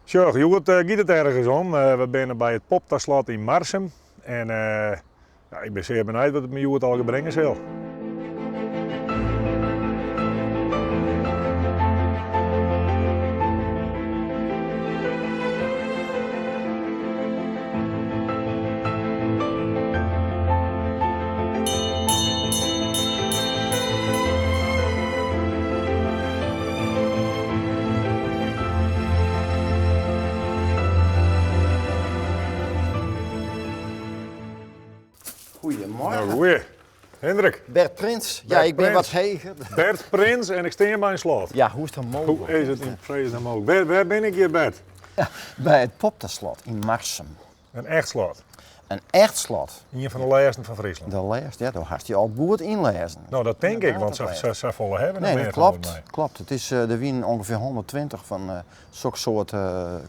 Sjoch, hjoed giet it ergens om. We binne by it Poptaslot yn Marsum en ja, ik bin sear benijd wat it my hjoed allegear bringe sil. Goedemorgen. Nou, goeie. Hendrik. Bert Prins. Ja, Bert ik ben wat Prins. heger. Bert Prins en ik stean by in slot. Ja, hoe is dat mooglik? Hoe is it yn fredesnamme mooglik? Wêr, wêr bin ik hjir, Bert? By it Poptaslot yn Marsum. In echt slot. In echt slot. Ien fan de lêsten fan Fryslân. De lêste, ja, do hast dy al goed ynlêzen. No, dat tink ik, want sa, sa folle hawwe we Nee, net dat mear folgens klopt. my. Klopt. It is, der wienen ûngefear 120 fan sok soart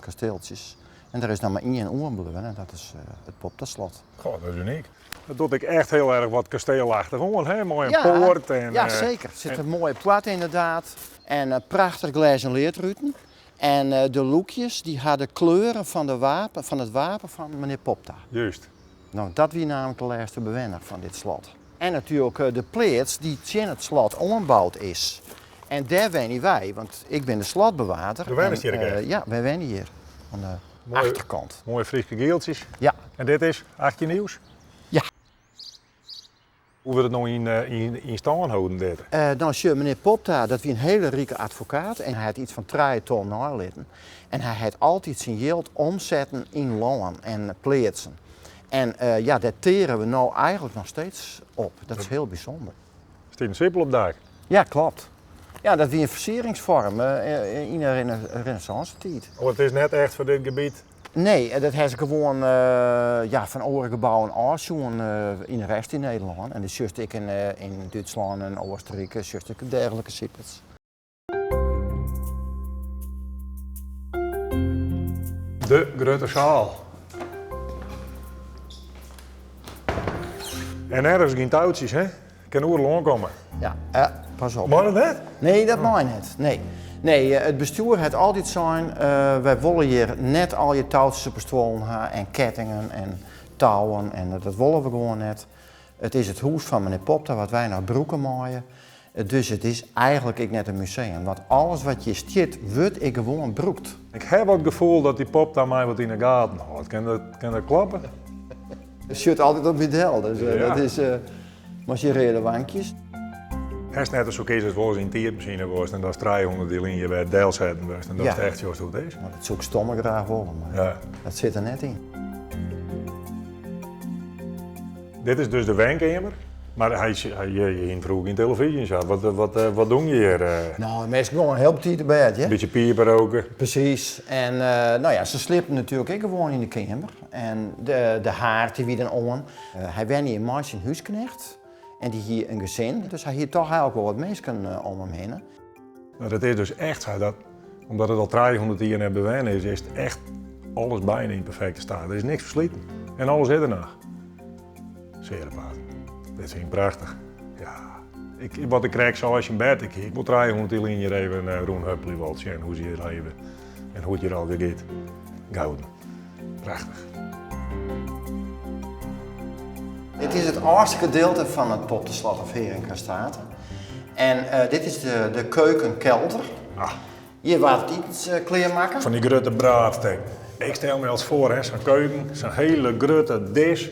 kasteeltsjes. En der is noch mar ien oerbleaun en dat is it Poptaslot. Goh, dat is unyk. Dat docht ek echt hiel erch wat kasteelachtich oan, hè? Mei in Ja, poart en... ja, zeker. Er zit een mooie poart inderdaad. En prachtich glêzen leadruten. En de lûkjes dy ha de kleuren fan, de wapen, fan it wapen fan menear Popta. Juist. No, dat wie namelijk de lêste bewenner fan dit slot. En natuerlik de pleats dy't tsjin it slot oanboud is. En dêr wenje wy, want ik bin de slotbewaarder. Do wennest hjir ek En, echt? Ja, wy wenje hjir, oan de Moai. achterkant. Moaie Fryske geeltsjes. Ja. En dit is 18e iuws? Ja. Hoe wurdt it no yn stân holden dit? No sjoch, menear Popta, dat wie in hiele rike advokaat en hy hat iets fan trije ton neilitten. En hy hat altyd syn jild omsetten yn lân en pleatsen. En ja, dêr teare we no eigentlik noch steeds op. Dat is hiel bysûnder. Stiet in sipel op dak? Ja, klopt. Ja, dat wie in fersieringsfoarm yn de renêssânse-tiid. Oh, it is net echt foar dit gebiet? Nee, dat ha se gewoan ja, fan oare gebouwen ôfsjoen yn de rest yn Nederlân. En dat sjochst ek yn Dútslân en Oostenryk, sjochst ek dergelike sipels. De grutte saal. En ergens gjin toutsjes, hè? Kin oeral oankomme. Ja, pas op. Mei dat net? Nee, dat mei net. Nee. Nee, it bestjoer hat altyd sein, wy wolle hjir net al je toutsjes op 'e stuollen ha en kettingen en touwen en dat wolle we gewoan net. It is it hûs fan menear Popta wat wy noch brûke meie. Dus it is eigentlik ek net in museum, want alles wat hjir stiet wurdt ek gewoan brûkt. Ik ha wat gefoel dat dy Popta my wat yn 'e gaten hâldt. Kin dat, kin dat kloppe? It sjocht altyd op my del, dus Ja. dat is mei syn reade wankjes. Hast net as is wolris yn tiidmasine west en datst 300 jier lyn hjir wer delsetten wurdst en datst Ja. echt sjochst hoe't it is. No, dat soe ik stomme graach wolle, mar Ja. dat sit der net yn. Dit is dus de wenkeamer. Mar hy, hy, je hiene froeger gjin televyzje en sa. Wat, wat, wat doen je hjir? No, de minsken gongen hiel betiid op bêd, hear. Bytsje pipe roke. Presys. En no ja, se sliepten natuerlik ek gewoan yn de keamer. En de, de haard dy wie dan oan. Hy wenne hjir mei syn húsknecht en dy hie in gesin, dus hy hie toch eigentlik wol wat minsken om him hinne. No, dat is dus echt sa, dat omdat it al 300 jier net bewenne is, is it echt alles byna yn perfekte staat. Der is niks fersliten en alles is der noch. Sear apart. Dit fyn ik prachtich. Ja, ik, wat ik krekt sei tsjin Bert, ik hie wol 300 jier lyn hjir even rûnhuppelje wold, sjen hoe se hjir leve en hoe't it hjir allegear giet. Gouden. Prachtich. Dit is it âldste gedeelte fan it Poptaslot of Heringastate. En dit is de, de keukenkelder. Ah. Hjir waard it iten klearmakke. Fan dy grutte braadstekken. Ik stel my altyd foar, hè, sa'n keuken, sa'n hiele grutte dis,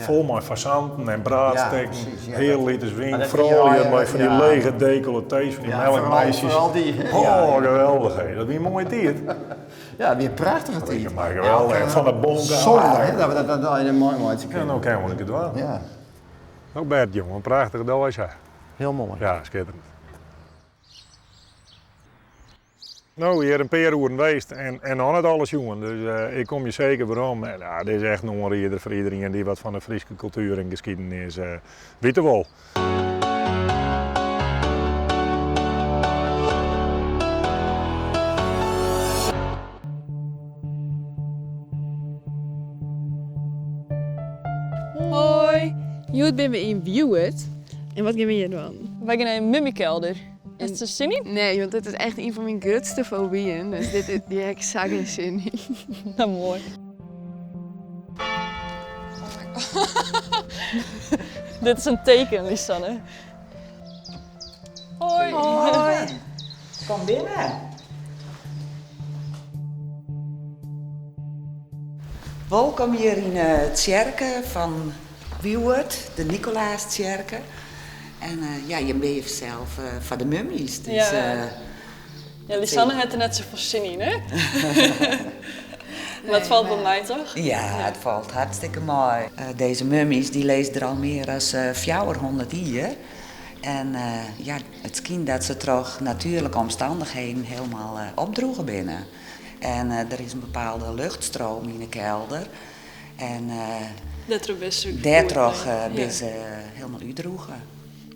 fol mei fazanten en braadstekken, heale liters wyn, froulju mei fan dy lege dekolletees, fan dy melkmeisjes. Oh, geweldich, hé. Dat wie in moaie tiid. Ja, dat wie in prachtige tiid. Liket my geweldich. Fan de bonke ôf. Sûnder, hè, dat we dat allegear meimeitsje kinne. Ja, no kinne we it dwaan. Ja. No Bert, jonge, in prachtige dei sa. Hiel moai. Ja, skitterend. No, hjir in pear oeren west en, en noch net alles sjoen, dus ik kom hjir seker werom. En, ja, dit is echt in oanrieder foar iderien dy't wat fan de Fryske kultuer en geskiedenis witte wol. Hoi, hjoed binne we yn Wiuwert. En wat gean we hjir dwaan? Wy gean nei in mummykelder. Is der sin yn? Nee, want dit is echt ien fan myn grutste fobyen. Dus dit is, hjir ha ik sa gjin sin yn. Nou, moai. Dit is in teken, Lisanne. Hoi. Hoi. Kom binnen. Wolkom hjir yn 'e tsjerke fan Wiuwert, de Nicolaastsjerke. En ja, jim binne hjir fansels foar de mummys. Dus, ja. Ja, Lisanne hat der net safolle sin yn, hè? Mar it falt wol mei, toch? Ja, it falt hartstikke mei. Dizze mummys dy lizze der al mear as 400 jier. En ja, it skynt dat se troch natuerlike omstannichheden hielendal opdrûge binne. En der is in bepaalde luchtstroom yn 'e kelder. En dêrtroch binne se hielendal útdrûge.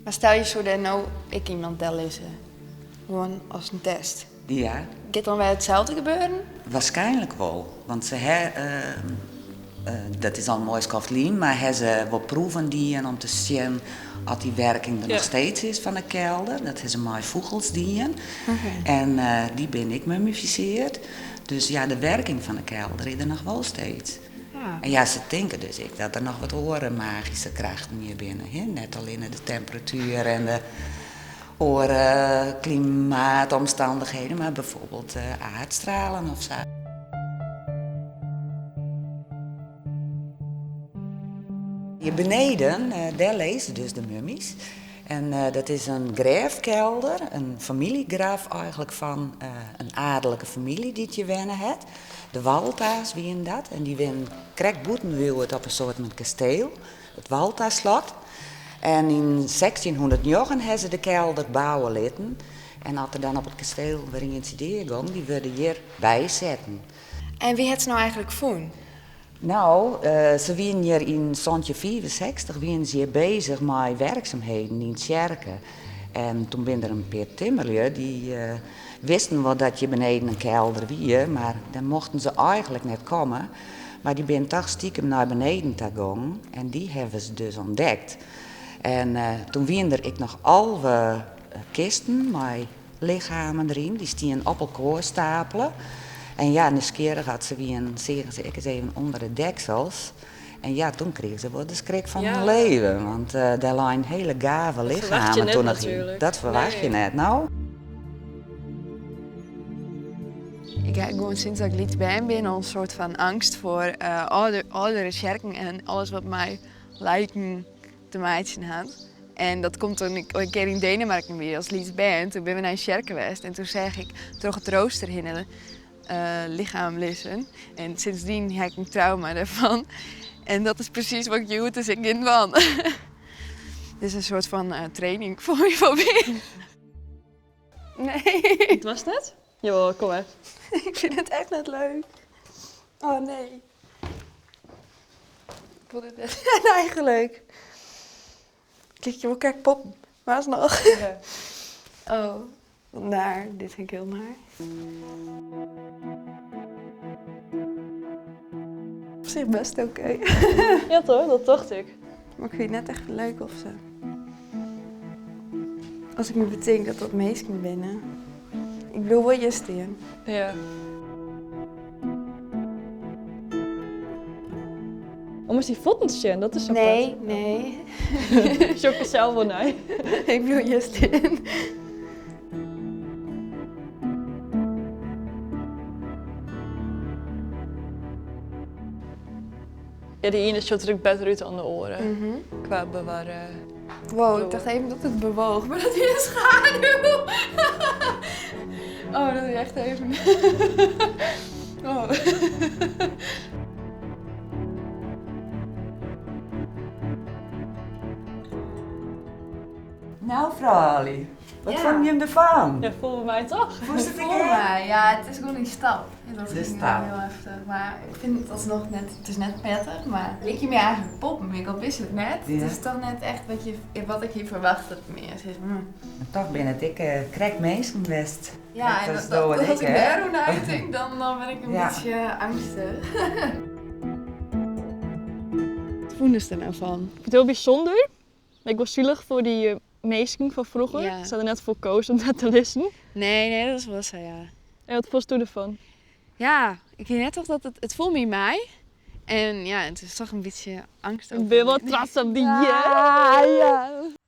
Mar stel je soe dêr no ek iemand dellizze, gewoan as in test. Ja. Giet dan wer itselde gebeuren? Waarskynlik wol, want se ha, dat is al in moai skoft lyn, mar ha se wol proeven dien om te sjen oft dy werking der noch steeds is fan de kelder. Dat ha se mei fûgels dien. En dy binne ek mummifiseard. Dus ja, de werking fan de kelder is der noch wol steeds. En ja, se tinke dus ek dat der noch wat oare magyske krachten hjir binne. Hè? Net allinne de temperatuer en de oare klimaatomstannichheden, mar bijvoorbeeld aardstralen of sa. Hjir beneden, dêr lizze dus de mummys. En dat is in grêfkelder, in famyljegraf eigenlik fan in adelike famylje dy't hjir wenne hat. De Walta's wienen dat en dy wennen krekt bûten Wiuwert op in soart fan kasteel, it Waltaslot. En yn sechstjinhûndertnjoggen ha se de kelder bouwe litten en as der dan op it kasteel wer ientsje dea gong, dy wurde hjir bysetten. En wa hat se no eigenlik fûn? No, se wienen hjir yn santjinfiifensechstich wienen se hjir bezich mei werksumheden yn tsjerke. En toen binne der in pear timmerlju dy wisten wol dat hjir beneden in kelder wie, mar dêr mochten se eigenlik net komme. Mar dy binne toch stikem nei beneden ta gongen en dy hawwe se dus ûntdekt. En toen wienen der ek noch 11 kisten mei lichamen deryn, dy stienen op elkoar stapele. En ja, nijsgjirrich as se wienen, seagen se ek ris even ûnder de deksels. En ja, toen krigen se wol de skrik fan hun leven, want dêr leinen hiele gave lichamen toen noch yn. Dat ferwacht je net, no. Ik ha gewoan sinds dat ik lyts bern bin al in soart fan eangst foar âldere tsjerken en alles wat mei liken te meitsjen hat. En dat komt toen ik in kear yn Denemarken wie as lyts bern. Toen binne we nei in tsjerke west en toen seach ik troch it roaster hinne lichem lizzen. En sindsdien ha ik in trauma dêrfan. En dat is presys wat ik hjoed dus ek gean dwaan. Dit is in soart fan training foar myn fobie. Nee. It was net? Jawol, kom mar. Ik fyn it echt net leuk. Oh nee. Ik wol dit net eigenlik. Klik je wol krekt poppen, mar alsnoch. Oh, wat naar. Dit fyn ik hiel naar. Op sich best oké. Ja toch, dat tocht ik. Mar ik fyn it net echt leuk ofsa. As ik my betink dat dat minsken binne. Ik bliuw wol hjir stean. Ja. Om ris dy fuotten te sjen, dat is sa Nee, nee. Sjoch ik der sels wol nei. Ik bliuw hjir stean. Ja, dy iene sjocht der ek better út dan de oare. Kwa bewarre. Wow, ik dacht even dat it bewoog, mar dat wie in schaduw. Oh, dat wie echt even. Oh. Nou, froulju, wat fûnen jim derfan? Ja, foel mei toch? Fûnst it Foel mei, ja, it is gewoan in stap. Dat De is stap. hiel heftich, mar ik fyn it alsnoch net, it is net prettig, mar ik kin my eigenlik poppen, ek al wist it net. It is toch net echt wat je, wat ik hie ferwachte mear, sis mar. Mar toch binne it ek krekt minsken west. Ja, en Net as do en as ik, ik hè? dêroer neitink, dan bin ik in bytsje eangstich. Wat fûnest der no fan? Ik fyn it hiel bysûnder. Ik wol silich foar dy. minsken fan froeger. Ja. Se ha der net foar kozen om net te lizzen. Nee, nee, dat is wol sa, ja. En wat fûnst do derfan? Ja, ik wit net of dat het, it foel my mei. En ja, it is toch in bytsje eangst. Ik bin wol trots op dy. Ja, ja.